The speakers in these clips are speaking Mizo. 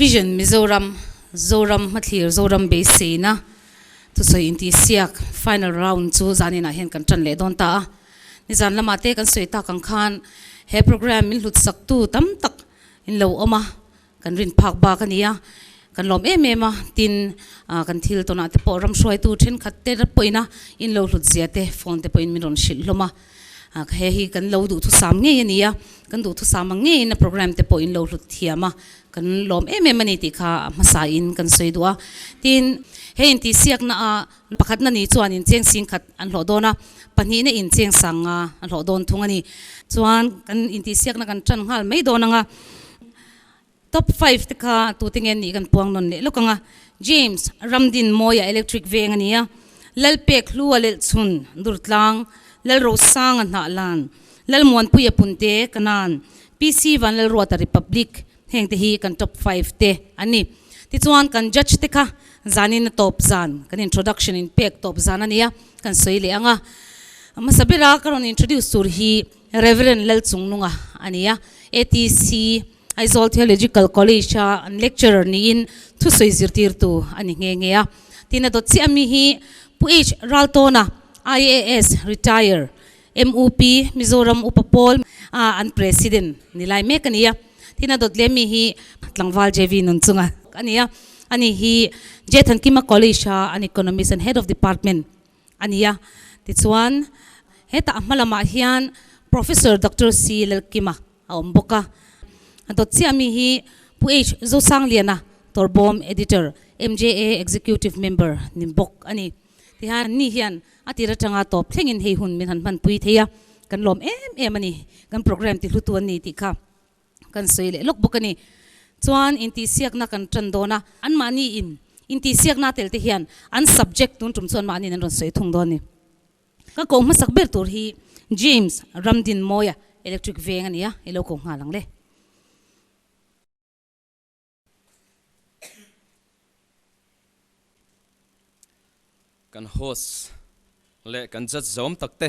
Vision Mizoram, Zoram hmathlir Zoram beiseina thusawi intihsiak final round chu zaninah hian kan tan leh dawn ta a. Nizan lamah te kan sawi tak ang khan he program min hlut saktu tam tak in lo awm a, kan rin phak bak a ni a, kan lawm em em a, tin kan thil tawnah te pawh ram hruaitu thenkhat te pawhin a in lo hlut zia te phone te pawhin min rawn hrilh hlawm a. He hi kan lo duhthusam ngei a ni a, kan duhthusam ang ngeiin a program te pawh in lo hlut thiam a, kan lawm em em a ni tih kha a hmasa in kan sawi duh a. Tin, he intihsiakna a pakhatna ni chuan in cheng sing khat an hlawh dawn a, pahnihna in cheng sang nga an hlawh dawn thung a ni. Chuan kan intihsiakna kan tan nghal mai dawn ang a, top five te kha tute nge nih kan puang nawn leh lawk ang a, James Ramdin Mawia Electric Veng a ni a, Lalpek Hlua Lelhchhun Durtlang, Lalrosanga Hnahlan, Lalmuanpuia Punte Kanan, PC Vanlalruata Republic heng te hi kan top five te an ni. Tichuan kan judge te kha zanin a tawp zan kan introduction in pek tawp zan a ni a, kan sawi leh ang a. Hmasa bera ka rawn introduce tur hi Reverend Lalchungnunga a ni a, ATC Aizawl Theological College a an lecturer niin thusawi zirtirtu a ni nghe nghe a. Tin a dawt chiah ami hi Pu H Raltawna, IAS, Retire, MUP, Mizoram Upa Pawl a an President ni lai mek a ni a. Tin a dawt leh mi hi Tlangval JV Nunchunga a ni a. Ani hi J Thankima College a an Economist and Head of Department a ni a. Tichuan hetah a hma lamah hian Professor Doctor C Lalkima a awm bawk a. A dawt chiah mi hi Pu H Zosangliana, Tawrbawm Editor, MJA Executive Member ni bawk a ni. Tihian anni hian a tir atanga tawp thlengin hei hun min han hmanpui thei a, kan lawm em em a ni. Kan program ti hlutu an ni tih kha kan sawi leh lawk bawk a ni. Chuan intihsiakna kan tan dawn a, anmahni in intihsiakna tel te hian an subject tun tum chu anmahniin an rawn sawi thung dawn a ni. Ka koh hmasak ber tur hi James Ramdinmawia Electric Veng a ni a, i lo koh nghal ang le. Kan host leh kan judge zawm tak te,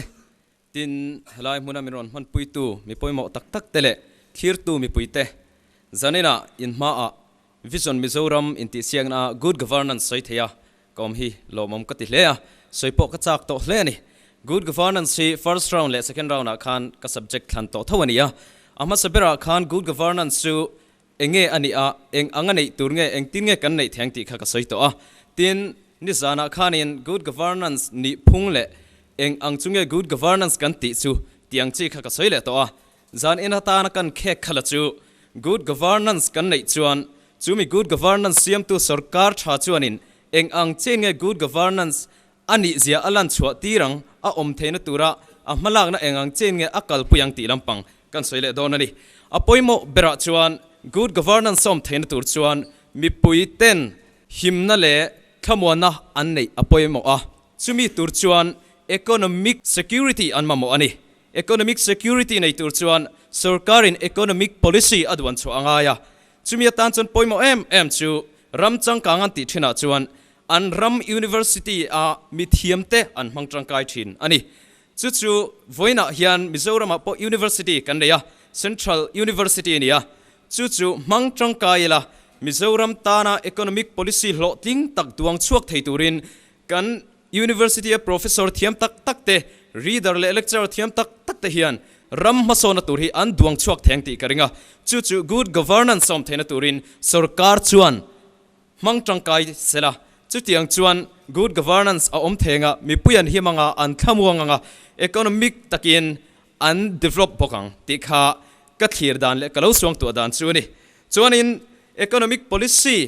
tin helai hmuna min rawn hmanpuitu mi pawimawh tak tak te leh thlirtu mipui te, zaninah inhmaah Vision Mizoram intihsiakna a Good Governance sawi thei a ka awm hi lawmawm ka ti hle a, sawi pawh ka chak tawh hle a ni. Good Governance hi first round leh second round ah khan ka subject thlan tawh tho a ni a, a hmasa berah khan Good Governance chu eng nge a nih a, eng ang a neih tur nge, engtin nge kan neih theng tih kha ka sawi tawh a. Tin, nizanah khanin Good Governance nih phung leh eng ang chu nge Good Governance kan tih chu tih ang chi kha ka sawi leh tawh a. Zan in atana kan khek khala chu Good Governance kan neih chuan chumi Good Governance siamtu sorkar tha chuanin eng ang chen nge Good Governance a nih zia a lan chhuah tir ang, a awm theihna tura a hmalakna eng ang chen nge a kalpui ang tih lampang kan sawi leh dawn a ni. A pawimawh berah chuan Good Governance a awm theihna tur chuan mipui ten himna leh thlamuanna an neih a pawimawh a, chumi tur chuan Economic Security an mamawh a ni. Economic security nei tur chuan sorkarin economic policy a duan chhuah a ngai a, chumi atan chuan pawimawh em em chu ram changkang an tih thinah chuan an ram university a mithiamte an hmang tangkai thin a ni. Chu chu vawiinah hian Mizoramah pawh university kan nei a, Central University a ni a, chu chu hmang tangkai ila Mizoram tana economic policy hlawhtling tak duang chhuak thei turin kan University a professor thiam tak tak te, reader leh lecturer thiam tak tak te hian ram hmasawna tur hi an duang chhuak theng tih ka ring a, chu chu good governance awm theihna turin sorkar chuan hmang tangkai sela, chutiang chuan good governance a awm theng a, mipui an him anga, an thlamuang anga, economic takin an develop bawk ang tih kha ka thlir dan leh ka lo suangtuah dan chu a ni. Chuanin economic policy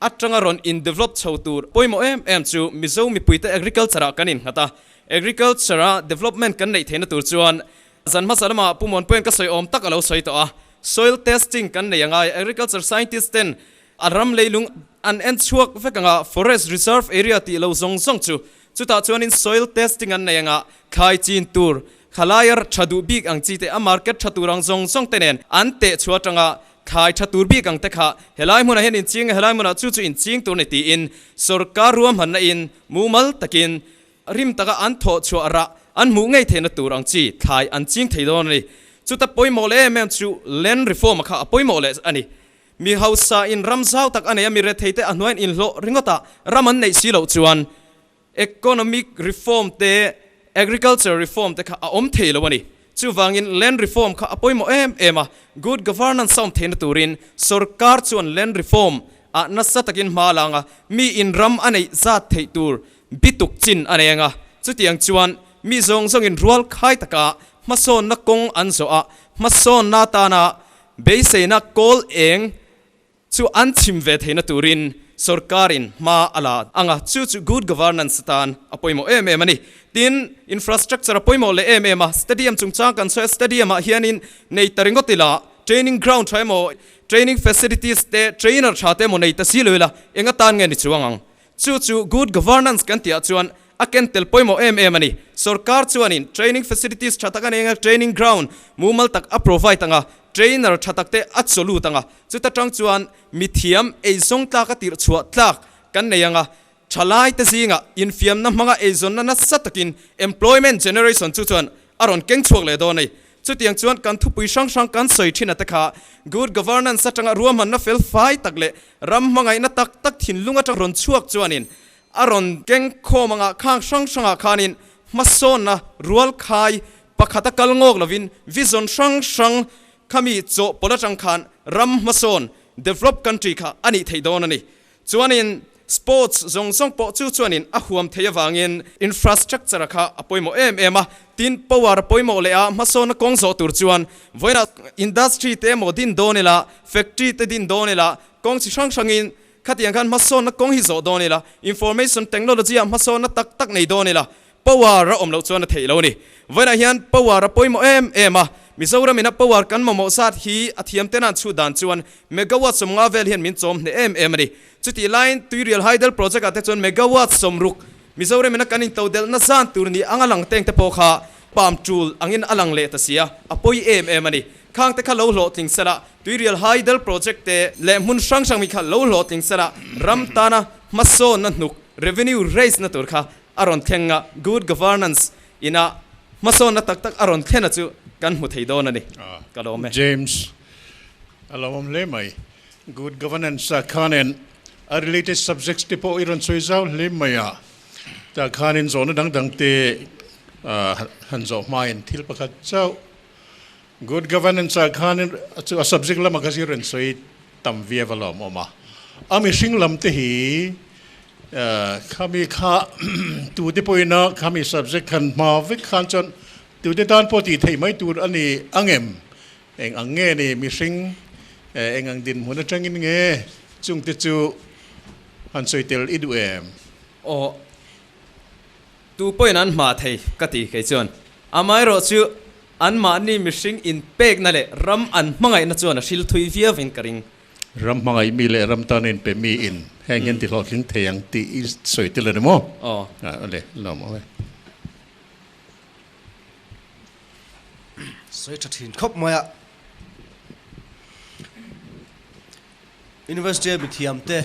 Atanga rawn in develop chho tur pawimawh em em chu Mizo mipuite agriculture ah kan innghat a, agriculture a development kan neih theihna tur chuan zan hmasa lamah Pu Muanpuia'n ka sawi awm tak a lo sawi tawh a, soil testing kan nei angai, agriculture scientist ten a ram leilung an en chhuak vek anga forest reserve area tih lo zawng zawng chu chutah chuanin soil testing an nei anga thlai chin tur khalai tha duh bik ang chi te a market tha tur ang zawng zawng te nen an teh chhuah atanga Thlai tha tur bik ang te kha helai hmunah hian inching a, helai hmunah chu chu inching tur ni tiin sorkar ruahmanna in mumal takin rim taka an thawh chhuah rah an hmuh ngei theihna tur ang chi thlai an ching thei dawn a ni. Chuta pawimawh leh em em chu land reform a kha a pawimawh leh a ni. Mi hausa in ram zau tak a nei a, mi rethei te a hnuaiin inhlawh ringawt a, ram an neih si loh chuan Economic reform te, agriculture reform te kha a awm thei lo a ni. Chuvangin land reform kha a pawimawh em em a, good governance a awm theihna turin sorkar chuan land reform ah nasa takin hma a lang a, mi in ram a neih zat theih tur bituk chin a nei ang a, chutiang chuan mi zawng zawngin rual khai taka hmasawnna kawng an zawh a, hmasawnna atana beiseina kawl eng Chu an chhim ve theihna turin sorkarin hma a la ang a, chu chu good governance atan a pawimawh em em a ni. Tin, infrastructure a pawimawh leh em em a, stadium chungchang kan sawi a, stadium ah hianin nei ta ringawt ila, training ground tha emaw, training facilities te, trainer tha te emaw nei ta si lo ila, eng atan nge ni chuang ang? Chu chu good governance kan tih ah chuan a ken tel pawimawh em em a ni. Sorkar chuanin training facilities tha tak a nei ang a, training ground mumal tak a provide ang a, trainer tha tak te a chaw lut ang a, chuta tang chuan mithiam eizawng tlak a tirh chhuah tlak kan nei ang a, thalai te zingah infiamna hmanga eizawnna nasa takin employment generation chu chuan a rawn keng chhuak leh dawn a ni. Chutiang chuan kan thupui hrang hrang kan sawi thin a te kha good governance atanga ruahmanna fel fai tak leh ram hmangaihna tak tak thinlung atang rawn chhuak chuanin a rawn keng khawm anga khang hrang hrangah khanin hmasawnna rual khai pakhat a kal ngawk lovin vision hrang hrang khami chawhpawlh atang khan ram hmasawn develop country kha a nih theih dawn a ni. Chuanin sports zawng zawng pawh chu chuanin a huam thei avangin infrastructure kha a pawimawh em em a, tin power a pawimawh leh a, hmasawnna kawng zawh tur chuan vawiinah industry te emaw din dawn ila, factory te din dawn ila, kawng chi hrang hrangin khatiang khan hmasawnna kawng hi zawh dawn ila, information technology ah hmasawnna tak tak nei dawn ila, Power a awm loh chuan a theih lo a ni. Vawiinah hian power a pawimawh em em a, Mizoram ina power kan mamawh zat hi a thiam ten an chhut dan chuan megawatt 50 vel hian min chawm hneh em em a ni. Chutih laiin Tuirial Hydel Project ah te chuan megawatt 60 Mizoram ina kan intodelhna zan tur ni anga lang teng te pawh kha palm tul angin a lang leh ta sia, a pawi em em a ni. Khang te kha lo hlawhtling sela, Tuirial Hydel Project te leh hmun hrang hrang mi kha lo hlawhtling sela, ram tana hmasawnna hnuk, revenue raise na tur kha a rawn thleng a, good governance ina hmasawnna tak tak a rawn thlen a chu kan hmu thei dawn a ni. Ka lawm e. James, A lawmawm hle mai. Good governance ah khanin a related subjects te pawh i rawn sawi zau hle mai a, tah khanin zawhna dang dang te han zawh hmain thil pakhat chauh good governance ah khanin chu a subject lamah kha zir rawn sawi tam viau a lawmawm a, a mihring lam te hi Khami kha tute pawhin a khami subject khan hma vek khan chuan tute tan pawh tih theih mai tur a ni ang em? Eng ang nge ni mihring eng ang dinhmun atangin nge chungte chu han sawi tel i duh em? Aw, tu pawhin an hma thei ka ti kei chuan. Amaherawh chu anmahni mihring inpekna leh ram an hmangaihna chuan a hril thui viauin ka ring. Ram hmangaih mi leh ram tan inpe mi in heng hian ti hlawhtling thei ang tih i sawi tel a ni maw? Aw. A le, lawm awm e. Sawi tha thin khawp mai a. University a mithiam te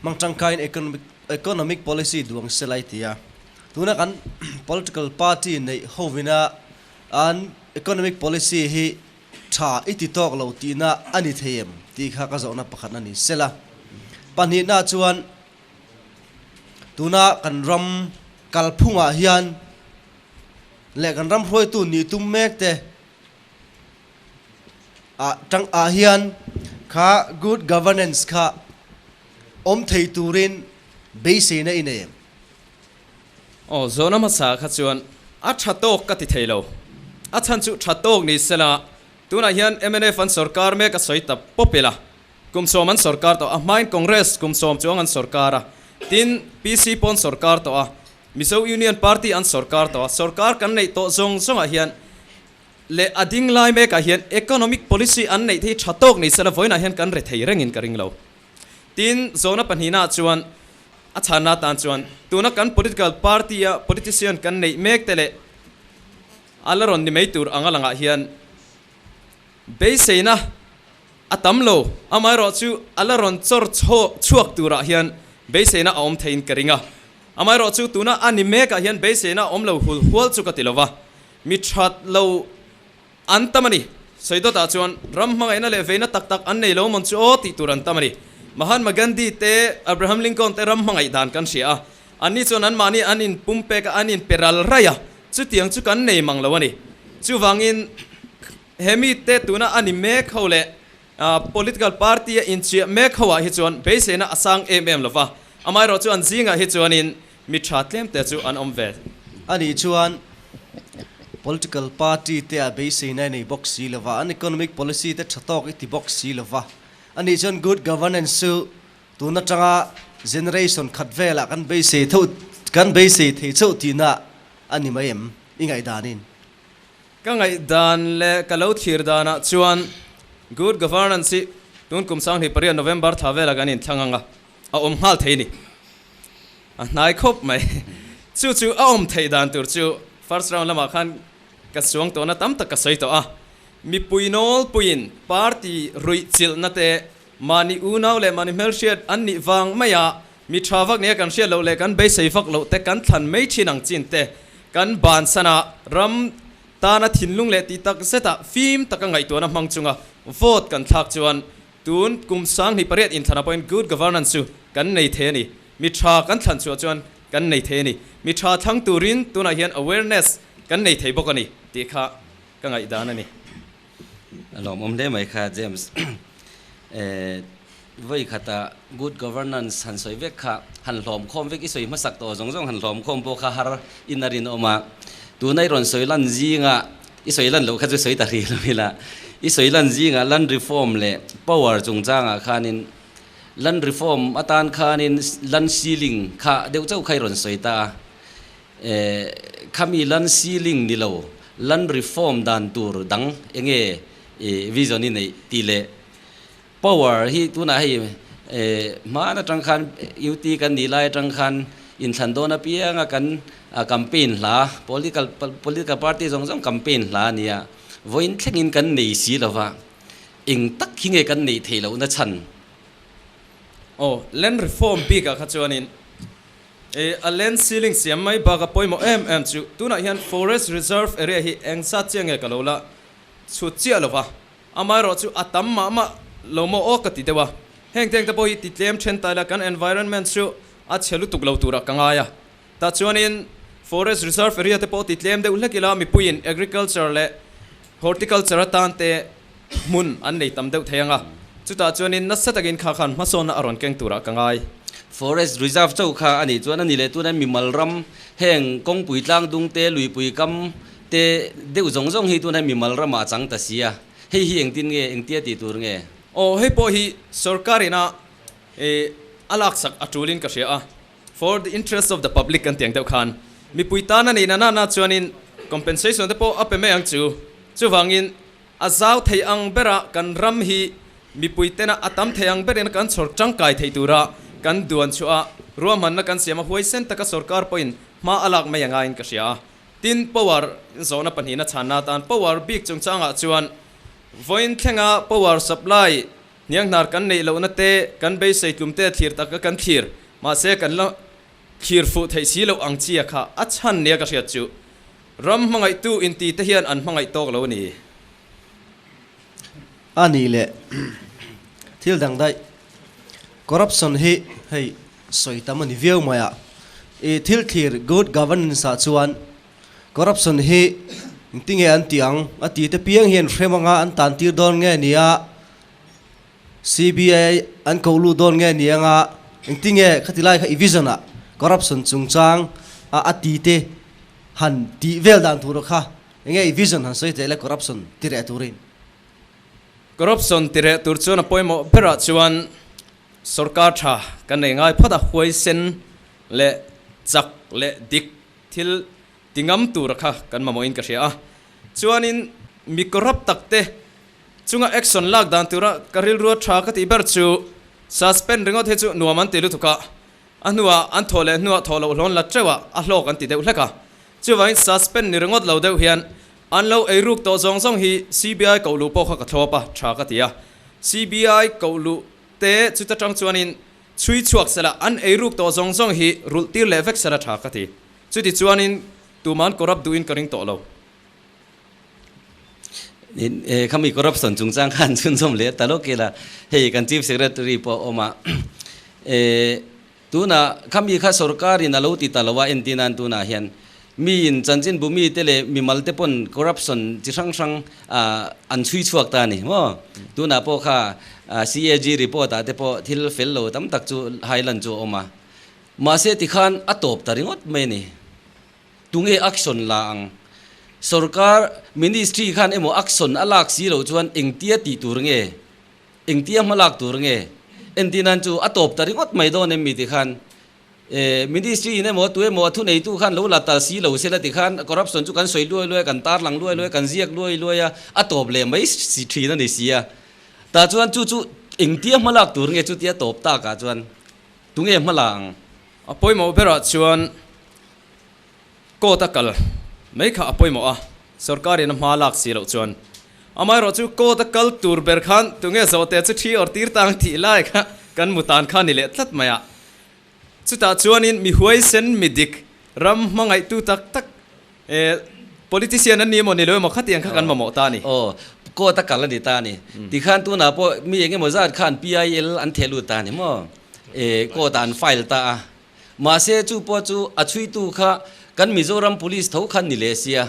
hmang tangkaiin economic economic policy duang se lai ti a. Tuna kan political party neih hovina an economic policy hi Tha i ti tawk lo tihna a ni thei em tih kha ka zawhna pakhat a ni sela. Pahnihna chuan tuna kan ram kalphungah hian leh kan ram hruaitu nih tum mek te ah tang ah hian kha good governance kha awm thei turin beiseina i nei em? Aw, zawhna hmasa kha chuan a tha tawk ka ti thei lo. A chhan chu tha tawk ni sela, tunah hian mnf an sorkar mek a sawi ta pawp ila, kum sawm an sorkar tawh a, hmain Congress kum sawm chuang an sorkar a, tin PC pawn sorkar tawh a, Mizo Union Party an sorkar tawh a, sorkar kan neih tawh zawng zawngah hian leh a ding lai mekah hian economic policy an neih te hi tha tawk ni sela vawiinah hian kan re thei rengin ka ring lo. Tin, zawhna pahnihnaah chuan a chhanna atan chuan tuna kan political party a politician kan neih mek te leh a la rawn ni mai tur anga langah hian beiseina a tam lo, amaherawhchu a la rawn chawr chhuak turah hian beiseina a awm theiin ka ring a. Amaherawhchu tuna a ni mekah hian beiseina a awm lo hul hual chu ka ti lo va, mi that lo an tam a ni. Sawi dawtah chuan ram hmangaihna leh veina tak tak an nei lo mawn chu aw tih tur an tam a ni. Mahatma Gandhi te, Abraham Lincoln te ram hmangaih dan kan hria a. Anni chuan anmahni an inpumpek a, an inpe ral raih a, chutiang chu kan nei mang lo a ni. Chuvangin he mite tuna a ni mek ho leh political party a inchiah mek ho ah hi chuan beiseina a sang em em lo va, amaherawh chu an zingah hi chuanin mi tha tlem te chu an awm ve. Ani chuan political party te a beiseina nei bawk si lo va, an economic policy te tha tawk i ti bawk si lo va. Ani chuan good governance chu Tun atanga generation khat velah kan beisei tho kan beisei thei chauh tihna a ni mai em i ngaihdanin? Ka ngaihdan leh ka lo thlir danah chuan good governance hi tun kum 2008 November thla velah kan inthlang ang a, a awm nghal thei ni. A hnai khawp mai. Chu chu a awm theih dan tur chu first round lamah khan ka suang tawhna tam tak ka sawi tawh a. Mipui nawlpuiin party ruih chilhna te Mahni unau leh mahni hmelhriat an nih vang maia mi tha vak nia kan hriat loh leh kan beisei vak loh te kan thlan mai thin ang chin te kan bansan a, ram tana thinlung leh tih tak zetah fim taka ngaihtuahna hmang chunga vote kan thlak chuan tun kum 2008 inthlan ah pawhin good governance chu kan nei thei a ni. Mi tha kan thlan chhuah chuan kan nei thei a ni. Mi tha thlang turin tunah hian awareness kan nei thei bawk a ni tih kha ka ngaihdan a ni. A lawmawm hle mai kha James. Vawi khata good governance han sawi vek kha han hlawm khawm vek i sawi hmasak tawh zawng zawng han hlawm khawm pawh kha har in a rinawm a. Tuna i rawn sawi lan zinga i sawi lan loh kha chu sawi ta hrih lo ila. I sawi lan zinga land reform leh power chungchangah khanin land reform atan khanin land ceiling kha deuh chauh kha i rawn sawi ta a. Khami land ceiling ni lo, land reform dan tur dang enge vision i neih tih leh power hi tunah hei hmaan atang khan UT kan nih lai atang khan inthlan dawn apianga kan campaign hla political political party zawng zawng campaign hla a nia, vawiin thlengin kan nei si lova eng tak hi nge kan neih theih lohna chhan? Aw, land reform bikah kha chuanin E, a land ceiling siam mai bak a pawimawh em em chu tunah hian forest reserve area hi eng zat chiah nge ka lo la chhut chiah lo va, amaherawh chu a tam mah mah lo maw aw ka ti deuh a, heng teng te pawh hi ti tlem then ta ila kan environment chu a chhe lutuk lo turah ka ngai a, tah chuanin forest reserve area te pawh ti tlem deuh hlek ila mipuiin agriculture leh horticulture atan te hmun an nei tam deuh thei ang a, chutah chuanin nasa takin kha khan hmasawnna a rawn keng turah ka ngai. Forest Reserve chauh kha a nih chuan a ni leh tuna mimal ram heng kawngpui tlang dung te, luipui kam te deuh zawng zawng hi tuna mimal ramah a chang ta si a, hei hi engtin nge, engtia tih tur nge? Aw, hei pawh hi sorkar ina a laksak a tulin ka hria a, for the interest of the public kan tiang deuh khan mipui tan a nih na nana chuanin compensation te pawh a pe mai ang chu, chuvangin A zau thei ang berah kan ram hi mipui tena a tam thei ang berin kan chhawr tangkai thei tura kan duan chhuah a, ruahmanna kan siam a huaisen taka sorkar pawhin hma a lak mai angaiin ka hria a. Tin, power zawhna pahnihna chhanna atan power bik chungchangah chuan vawiin thlenga power supply hnianghnar kan neih lohna te kan beisei tlum te thlir taka kan thlir mahse kan la thlir fuh theih si loh ang chia kha a chhan nia ka hriat chu. Ram hmangaihtu inti te hian an hmangaih tawk lo a ni. A nih leh thil dang daih corruption hi hei sawi tam a ni viau mai a, i thil thlir good governance ah chuan corruption hi engtinge an tih ang a ti te piang hian hrem anga an tan tir dawn nge nia CBI an koh lut dawn nge ni anga engtinge khati lai kha i vision ah corruption chungchang a a ti te han tih vel dan tur kha enge i vision han sawi teh le corruption ti reh turin. Corruption ti reh tur chuan a pawimawh berah chuan sorkar tha kan nei ngai phawt a, huaisen leh chak leh dik thil ti ngam tura kha kan mamawhin ka hria a, chuanin mi corrupt tak te Chunga action lak dan tura ka rilrua tha ka tih ber chu suspend ringawt hi chu nuam an ti lutuk a, a hnuah an thawh leh hnuah thawh loh hlawn la teuh a, a hlawk an ti deuh hlek a. Chuvangin suspend ni ringawt lo deuh hian an lo ei ruk tawh zawng zawng hi CBI koh luh pawh kha ka thlawp a, tha ka ti a. CBI koh luh te chuta tang chuanin chhui chhuak sela an ei ruk tawh zawng zawng hi rulh tir leh vek sela tha ka ti. Chuti chuanin tuman corrupt duhin ka ring tawh lo. Khami corruption chungchang khan chhunzawm leh ta lawk ila, hei kan Chief Secretary pawh a awm a, tunah khami kha sorkarin a lo ti ta lo a, entir nan tunah hian miin chanchinbu mite leh mimal te pawn corruption chi hrang hrang an chhui chhuak ta a ni maw? Tunah pawh kha CAG report ah te pawh thil fel lo tam tak chu hailan chu a awm a, mahse tikhan a tawp ta ringawt mai a ni. Tunge action la ang? Sorkar ministry khan emaw action a lak si loh chuan engtia tih tur nge? Engtia hma lak tur nge? Entir nan chu a tawp ta ringawt mai dawn em mi ti khan e ministry in emaw tu emaw a thuneitu khan lo la ta si lo sela ti khan corruption chu kan sawi luai luai a, kan tarlang luai luai a, kan ziak luai luai a, a tawp leh mai si thin a ni si a. Tah chuan chu chu engtia hma lak tur nge chutia tawp takah chuan tunge hma la ang? A pawimawh berah chuan Court a kal mai kha a pawimawh a, sorkarin a hma lak si loh chuan. Amaherawhchu court a kal tur ber khan tunge zawhte chu thi awr tir tang tih lai kha kan mu tan kha ni leh tlat mai a. Chutah chuanin mi huaisen, mi dik, ram hmangaihtu tak tak eh politician an ni emaw ni lo emaw khatiang kha kan mamawh ta a ni. Aw, court a kal a ni ta a ni. Tikhan tunah pawh mi engemaw zat khan PIL an theh lut ta a ni maw? Eh, court ah an file ta a. Mahse chu pawh chu a chhuitu kha kan Mizoram Police tho khan ni leh sia.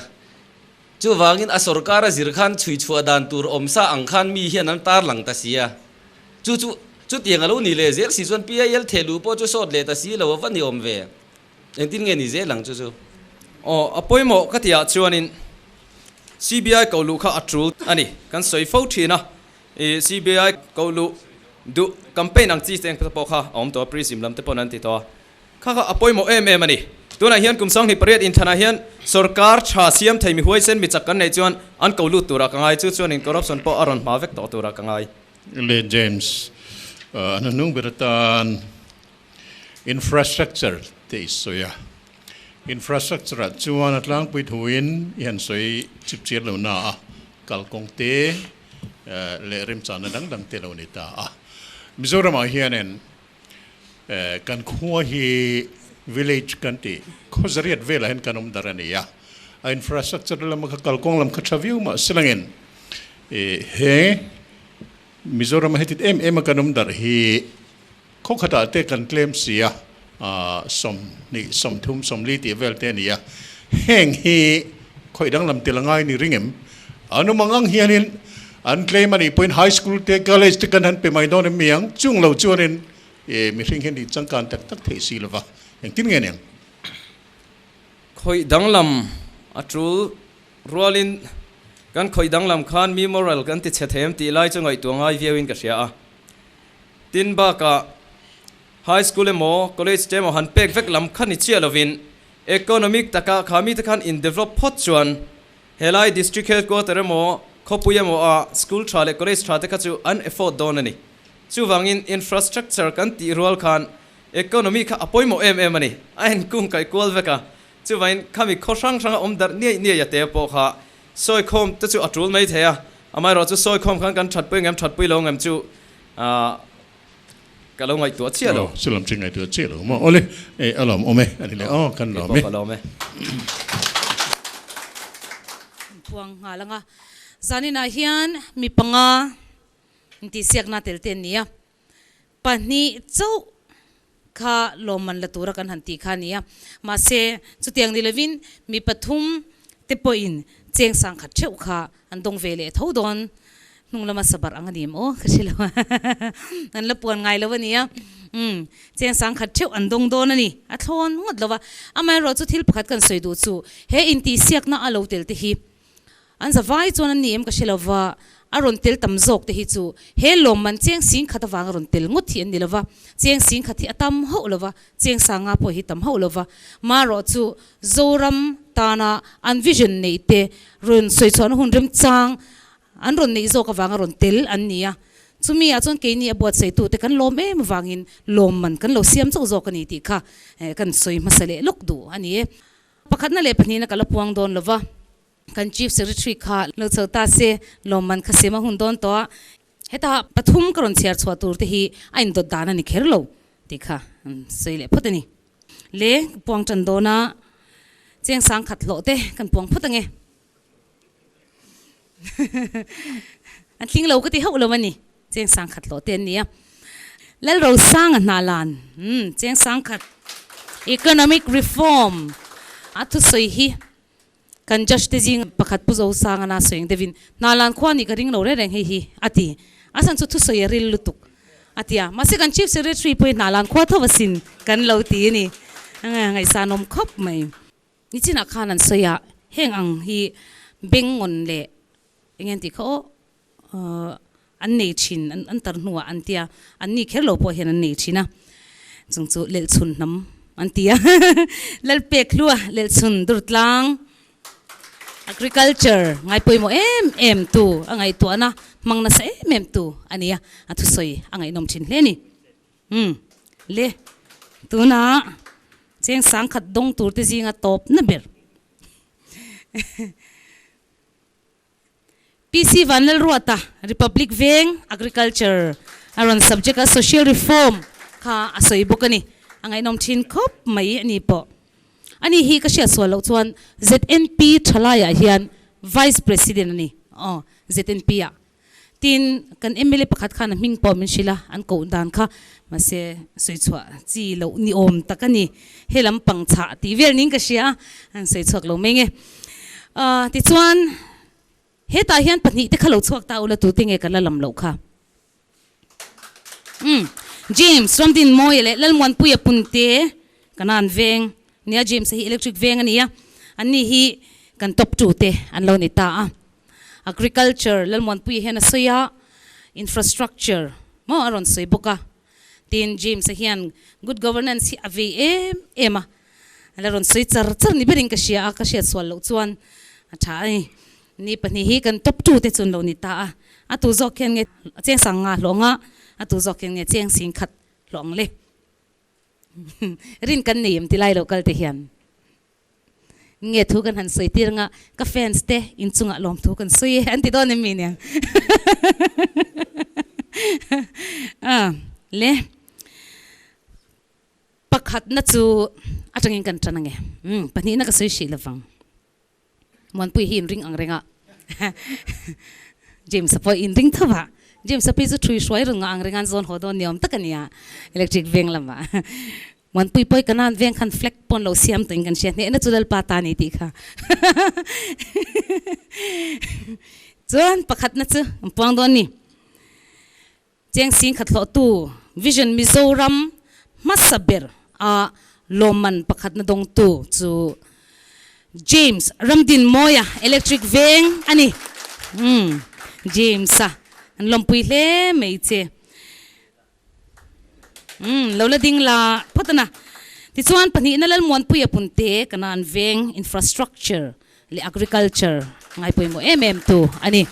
Chuvangin a sorkar a zir khan chhui chhuah dan tur awm sa ang khan mi hian an tarlang ta sia. Chu chu chutiang a lo ni leh zel si chuan PIL theh luh pawh chu sawt leh ta si lo a va ni awm ve. Engtin nge ni zel ang chu chu? Aw, a pawimawh ka tihah chuanin CBI koh luh kha a tul a ni. Kan sawi fo thin a, I CBI koh luh duh campaign ang chi cheng pawh kha a awm tawh a, Prism lam te pawn an ti tawh a, kha kha a pawimawh em em a ni. Tunah hian kum 28 inthanah hian sorkar tha siam thei mi huaisen mi chak kan neih chuan an ko lut turah ka ngai, chu chuanin corruption pawh a rawn hma vek tawh turah ka ngai. Le James, an hnung ber atan infrastructure te i sawi a, infrastructure ah chuan a tlangpui thuin i han sawi chip chiar lo na a, kalkawng te, leh remchana dang dang te lo ni ta a. Mizoramah hianin kan khua hi village kan tih khaw zariat velah hian kan awm dar a ni a. A infrastructure lama kha kalkawng lam kha tha viau mah se langin he Mizorama heti em em a kan awm dar hi khaw khatah te kan tlem si a, 20, 30, 40 tih vel te a ni a. Heng hi khawih danglam tel a ngai ni ring em? An awm ang ang hianin an tlem a nih pawhin high school te college te kan han pe mai dawn em mi ang? Chung lo chuanin mihring hian ih changkan tak tak theih si lova engtin nge niang? Khawih danglam a tul rualin kan khawih danglam khan mi moral kan ti chhe thei em tih lai chu ngaihtuah ngai viauin ka hria a. Tin bakah high school emaw college te emaw han pek vek lam kha ni chiah lovin economic taka kha mite khan in develop phawt chuan Helai District Headquarter emaw, khawpui emaw ah school tha leh college tha te kha chu an afford dawn a ni. Chuvangin infrastructure kan tih rual khan economy kha a pawimawh em em a ni. A inkung kaih kual vek a. Chuvangin khami khaw hrang hranga awm darh niaih niaih a te pawh kha sawikhawm te chu a tul mai thei a. Amaherawhchu chu sawikhawm khan kan thatpui ngem thatpui lo ngem chu ka lo ngaihtuah chiah lo. Aw, chu lam chu ngaihtuah chiah lo maw? Awle, e a lawm awm e, a ni le aw, kan lawm e. Keipawh ka lawm e. Puang nghal anga zaninah hian mi panga intihsiakna tel te an ni a, pahnih chauh kha lawmman la tura kan han tih kha a ni a, mahse chutiang ni lovin mi pathum te pawhin cheng sangkhat theuh kha An dawng ve leh tho dawn, hnung lama sabarh ang a ni em aw ka hre lo a, an la puan ngai lo a nia, umm cheng sangkhat theuh an dawng dawn a ni, a thlawn ngawt lo a, amaherawh chu thil pakhat kan sawi duh chu he intihsiakna a lo tel te hi an za vai chuan an ni em ka hre lo va, a rawn tel tam zawk te hi chu he lawmman cheng singkhat avanga rawn tel ngawt hi an ni lo va, cheng singkhat hi a tam hauh lo va, cheng sanga pawh hi tam hauh lo va, marawh chu Zoram tana an vision neih te rawn sawi chhuahna hun remchang an rawn neih zawk avanga rawn tel an ni a. Chumi ah chuan keini a buatsaihtu te kan lawm em avangin lawmman kan lo siam chauh zawk a ni tih kha kan sawi hmasa leh lawk duh a ni e. Pakhatna leh pahnihna ka la puang dawn lova, kan Chief Secretary kha lo chho ta se lawmman kha siam a hun dawn tawh a. Heta pathum ka rawn chhiar chhuah tur te hi a indawt dan a ni kher lo tih kha an sawi leh phawt a ni. Le puang tan dawn a, cheng sang khat hlawh te kan puang phawt ange. An tling lo ka ti hauh lo a ni. Cheng sang khat hlawh te an ni a. Lalrosanga hna lan, umm, cheng sang khat economic reform a thusawi hi kan judge te zing pakhat Pu Zosanga na sawi ang deuhin hna lan khua nih ka ring lo reng reng hei hi a ti. A chhan chu thusawi a ril lutuk a ti a. Mahse kan Chief Secretary pawhin hna lan khua tho asin kan lo ti a ni. Ngaihsanawm khawp mai. Nichinah khan an sawi a, heng ang hi beng ngawn leh eng nge an tih kha aw, an nei thin, an tar hnuah an tia, an ni kher lo pawh hian an nei thin a, chung chu lelhchhun hnam an ti a, Lalpek hlua lelhchhun durtlang agriculture ngai pawimawh em em tu a ngaihtuahna hmang nasa em em tu a ni a, a thusawi a ngaihnawm thin hle a ni. Umm le tunah cheng sangkhat dawng tur te zinga tawp na ber. PC Vanlalruata, Republic Veng, Agriculture a rawn subject a Social Reform kha a sawi bawk a ni. A ngaihnawm thin khawp mai a ni pawh. Ani hi ka hriat sual loh chuan ZNP thalaiah hian Vice President a ni. Aw, ZNP ah. Tin, kan mla pakhat khan a hming pawh min hrilh a, an koh dan kha mahse sawi chhuah chi loh ni awm tak a ni. He lam pang chhah tih vel niin ka hria a, an sawi chhuak lo mai nge. Aaa tichuan hetah hian pahnih te kha lo chhuak ta ula tute nge ka la lam loh kha. Umm James Ramdinmawia leh Lalmuanpuia Punte Kanan veng nia James a hi electric veng a ni a, anni hi kan top two te an lo ni ta a. Agriculture Lalmuanpuia hian a sawi a, Infrastructure maw a rawn sawi bawk a. Tin, James-a hian Good Governance hi a vei em em a, a la rawn sawi char char ni berin ka hria a, ka hriat sual loh chuan a tha a ni. Ni pahnih hi kan top two te chu an lo ni ta a, a tu zawk hian nge cheng sang nga hlawh ang a, a tu zawk hian nge cheng sing khat hlawh ang le. Rin kan nei em ti lai lo kal te hian. Nge thu kan han sawi tir anga ka fans te inchungah lawm thu kan sawi e an ti dawn em mi nia. A le pakhatna chu atangin kan tan ange. Umm pahnihna ka sawi hrih lovang. Muanpui hi inring ang reng a. James-a pawh inring tho va. James-a phei chu thui hruai reng ang reng a an zawn haw dawn ni awm tak a nia electric veng lamah. Muanpui pawi ka nan veng khan flag pawn lo siam tawhin kan hria hnehna chu Lalpa ta ni tih kha. Chuan pakhatna chu an puang dawn ni. Cheng sing khat hlawhtu Vision Mizoram hmasa ber a lawmman pakhatna dawngtu chu James Ramdinmawia Electric Veng a ni. Umm James-a an lawmpui hle mai che. Umm lo la ding la phawt a na. Tichuan pahnihna Lalmuanpuia Punte Kanan Veng Infrastructure leh Agriculture ngai pawimawh em em tu a ni.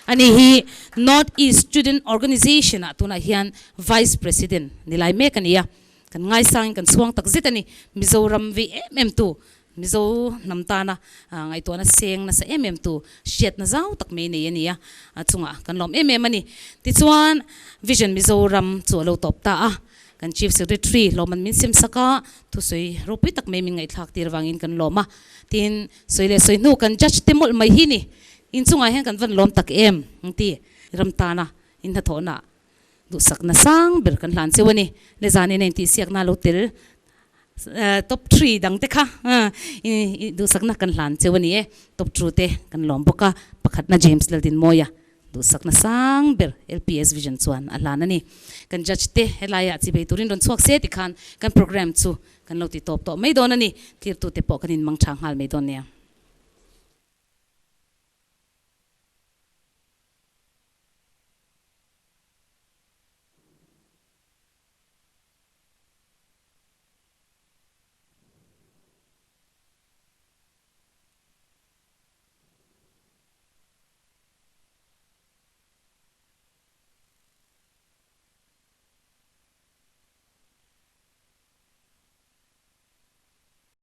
Ani hi North East Student Organisation ah tunah hian Vice President ni lai mek a ni a. Kan ngaisangin kan chhuang tak zet a ni. Mizoram vei em em tu Mizo hnam tana ngaihtuahna seng nasa em em tu hriatna zau tak mai nei a ni a, a chungah kan lawm em em a ni. Tichuan Vision Mizoram chu a lo tawp ta a, kan Chief Secretary lawm an min sem sak a, thusawi ropui tak mai min ngaihthlak tir avangin kan lawm a. Tin, sawi leh sawi hnu kan judge te mawlh mai hi ni, inchungah hian kan van lawm tak em ang ti ram tana in hnathawhna Duhsakna sang ber kan hlan cheu a ni. Nizan in a intihsiakna lo tel top three dang te kha duhsakna kan hlan cheu a ni e. Top two te kan lawm bawk a, pakhatna James Laldinmawia duhsakna sang ber LPS Vision chuan a hlan a ni. Kan judge te helaiah chibei turin rawn chhuak se tikhan kan program chu kan lo ti tawp tawh mai dawn a ni. Tlirtute pawh kan inmang tha nghal mai dawn nia.